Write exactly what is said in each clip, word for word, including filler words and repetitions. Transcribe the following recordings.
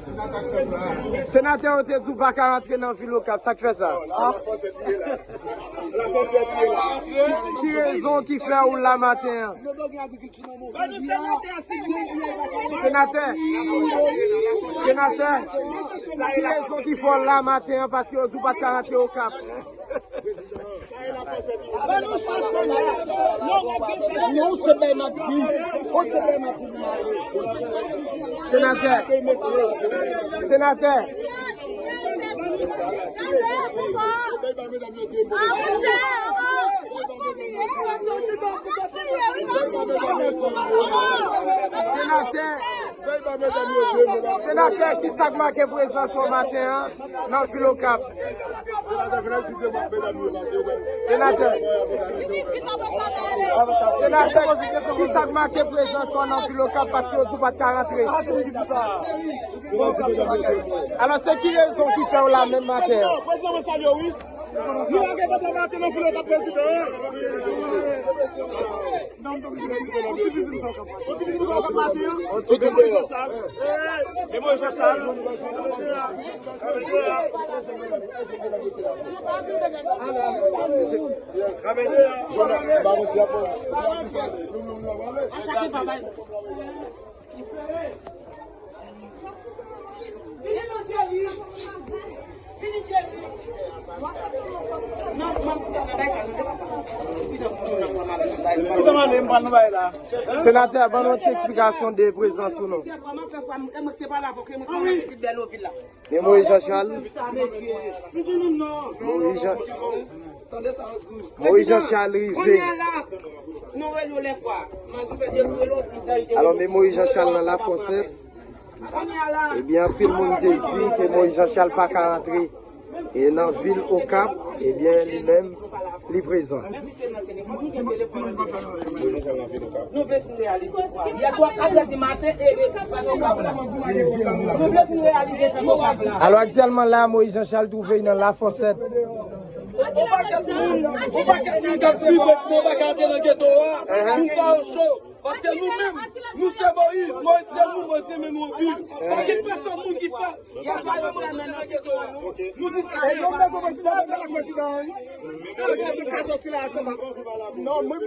Senatè, yo te di w pa ka rantre nan vil Okap, sa k fè sa? Ki rezon ki fè ou la maten an? Senatè, senatè, ki rezon ki fè w la maten an, paske yo di w pa t ka rantre Okap? Senatè, senatè. Senatè, senatè, ki sa k make prezans ou maten an nan vil Okap? Senatè, senatè, ki sa k make prezans ou nan vil Okap paske yo di w pa t ka rantre? Alò, se ki rezon ki fè w la menm maten an? Prezidan, mwen salye w, wi. Nou lage papa maten nan vil Okap, prezidan. On ti vizit nou fè Okap maten an. On ti vizit nou fè Okap maten an. Men Moyiz Jan Chal. Senatè, ban nou ti eksplikasyon de prezans ou non. Men Moyiz Jan Chal. Moyiz Jan, Moyiz Jan Chal rive. Alò, men Moyiz Jan Chal nan Lafòsèt. Ebyen, anpil moun te di ke Moyiz Jan Chal pa ka rantre e nan vil Okap, ebyen, li menm, li prezan. Nou vle fin reyalize. Yè swa kat è di maten, e, e, nou vle fin reyalize fè Okap la. Alò, aktyèlman la, Moyiz Jan Chal twouve l nan Lafòsèt. Yon pakèt moun, yon pakèt moun k ap viv, prezidan, pa ka antre nan geto a. Moun sa yo cho. Paske nou menm, nou se Moyiz. Moyiz se nou, Moyiz renmen nou anpil. Pa gen pèsòn moun ki fè, pa ka fè Moyiz antre nan geto a. Nou di sa. E yo mèt prezidan, mèt prezidan, wi. Prezidan ka soti la, se pa. Non, mwen.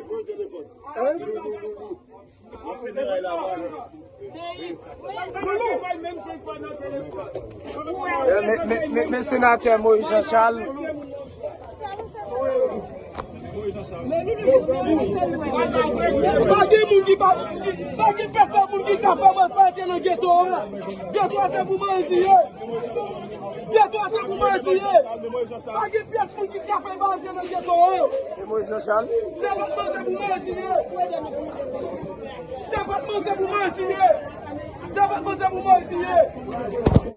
Men, men, men, men, men senatè Moyiz Jan Chal. Pa gen moun ki pa, pa gen pèsòn moun ki ka fè Moyiz pa antre nan geto a. Geto a se pou Moyiz li ye. Geto a se pou Moyiz li ye. Pa gen pyès moun ki ka fè Moyiz antre nan geto a. E Moyiz Jan Chal? Depatman se pou Moyiz li ye. Depatman se pou Moyiz li ye. Depatman se pou Moyiz li ye.